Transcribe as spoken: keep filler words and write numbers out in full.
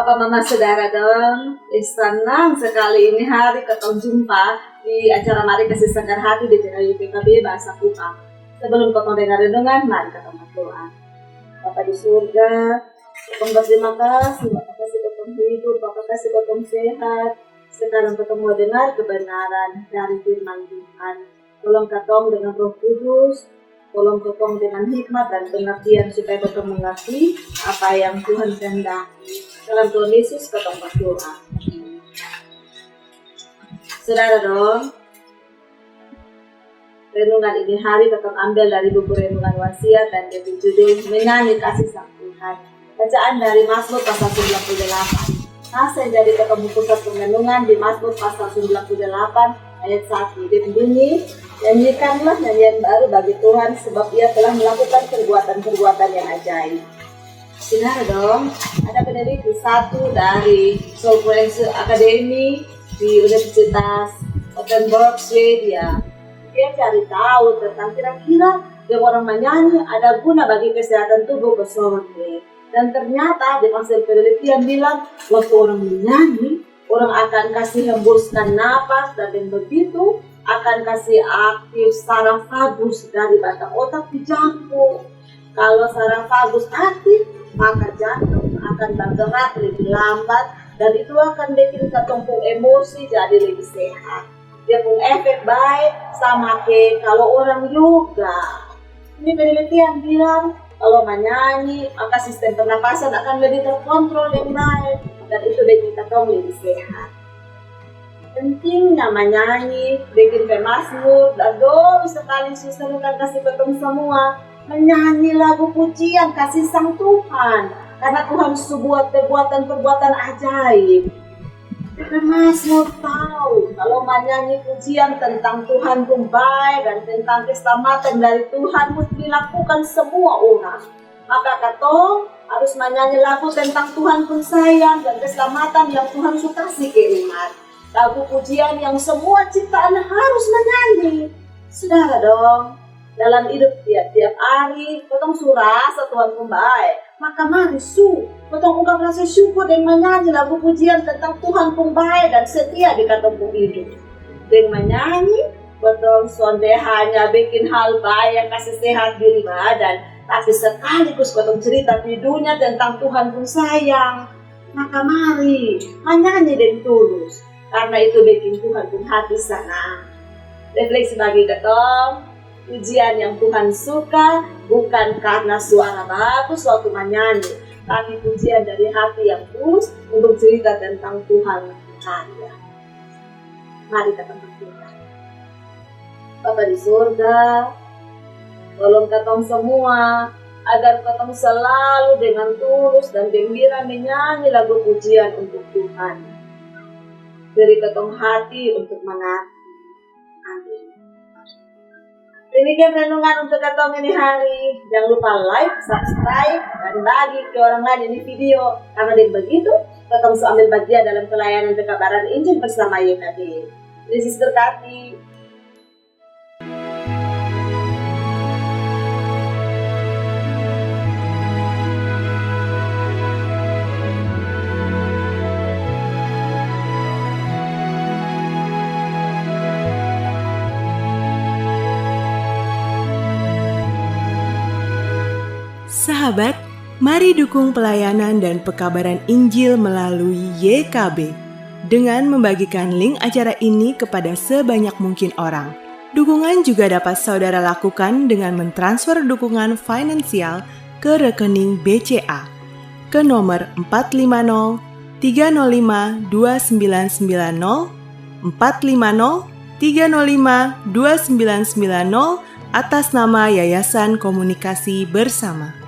Mama saudara dong, eh, sanang sekali ini hari katong jumpa di acara Mari Kasi Segar Hati di channel Y P K B Bahasa Kupang. Sebelum katong dengar renungan, mari katong berdoa. Bapa di surga, katong berterima kasih, Bapa kasi katong hidup, Bapa kasi katong sehat. Sekarang katong mau dengar kebenaran dari firman Tuhan. Tolong katong dengan Roh Kudus, tolong katong dengan hikmat dan pengertian supaya katong mengerti apa yang Tuhan kehendaki. Dalam Tuhan Yesus katong berdoa. Saudara dong, renungan ini hari katong ambil dari buku renungan Wasiat dan dia pung judul Menyanyi Kasih Sang Tuhan. Bacaan dari Mazmur pasal sembilan puluh delapan. Nats yang jadi katong pung pusat renungan di Mazmur pasal sembilan puluh delapan ayat satu. Dia bunyi, "Nyanyikanlah nyanyian baru bagi Tuhan, sebab Ia telah melakukan perbuatan-perbuatan yang ajaib." Saudara dong, ada peneliti satu dari Solvensor Academy di Universitas Gothenburg, Swedia. Dia cari tahu tentang kira-kira dia orang menyanyi ada guna bagi kesehatan tubuh ke sorte. Dan ternyata di hasil penelitian bilang, waktu orang menyanyi, orang akan kasih hembuskan napas dan dengan begitu akan kasih aktif saraf vagus dari batang otak di jantung. Kalau saraf vagus aktif, maka jantung akan bergerak lebih lambat dan itu akan bikin katong pung emosi jadi lebih sehat. Dia pung efek baik sama ke kalau orang yoga. Ini penelitian bilang kalau menyanyi maka sistem pernapasan akan lebih terkontrol yang baik dan itu bikin katong lebih sehat. Pentingnya menyanyi, bikin pemazmur dan dong sekali su serukan kasi katong semua menyanyi lagu pujian kasi sang Tuhan karena Tuhan su buat perbuatan-perbuatan ajaib. Pemazmur tahu kalau menyanyi pujian tentang Tuhan pung bae dan tentang keselamatan dari Tuhan musti dilakukan semua orang. Maka katong harus menyanyi lagu tentang Tuhan pung sayang dan keselamatan yang Tuhan su kasi ke umat. Lagu pujian yang semua ciptaan harus menyanyi. Saudara dong, dalam hidup tiap-tiap hari katong su rasa Tuhan pung bae. Maka mari su katong ungkap rasa syukur deng menyanyi lagu pujian tentang Tuhan pung bae dan setia di katong pung hidup. Deng menyanyi, katong sonde hanya bikin hal bae yang kasi sehat diri badan, tapi sekaligus katong cerita di dunia tentang Tuhan pung sayang. Maka mari menyanyi deng tulus, karena itu bikin Tuhan pung hati sanang. Refleksi bagi katong, pujian yang Tuhan suka bukan karena suara bagus waktu menyanyi, tapi pujian dari hati yang tulus untuk cerita tentang Tuhan karya. Mari kita berdoa. Bapa di surga, tolong katong semua agar katong selalu dengan tulus dan gembira menyanyi lagu pujian untuk Tuhan. Beri katong hati untuk mengerti. Amin. Demikian renungan untuk katong ini hari. Jangan lupa like, subscribe, dan bagi ke orang lain ini video. Karena dengan begitu, katong su ambil bagian dalam pelayanan pekabaran Injil bersama Y K B. Yesus berkati. Sahabat, mari dukung pelayanan dan pekabaran Injil melalui Y K B dengan membagikan link acara ini kepada sebanyak mungkin orang. Dukungan juga dapat saudara lakukan dengan mentransfer dukungan finansial ke rekening B C A ke nomor empat lima nol tiga nol lima dua sembilan sembilan nol, empat lima nol tiga nol lima dua sembilan sembilan nol, atas nama Yayasan Komunikasi Bersama.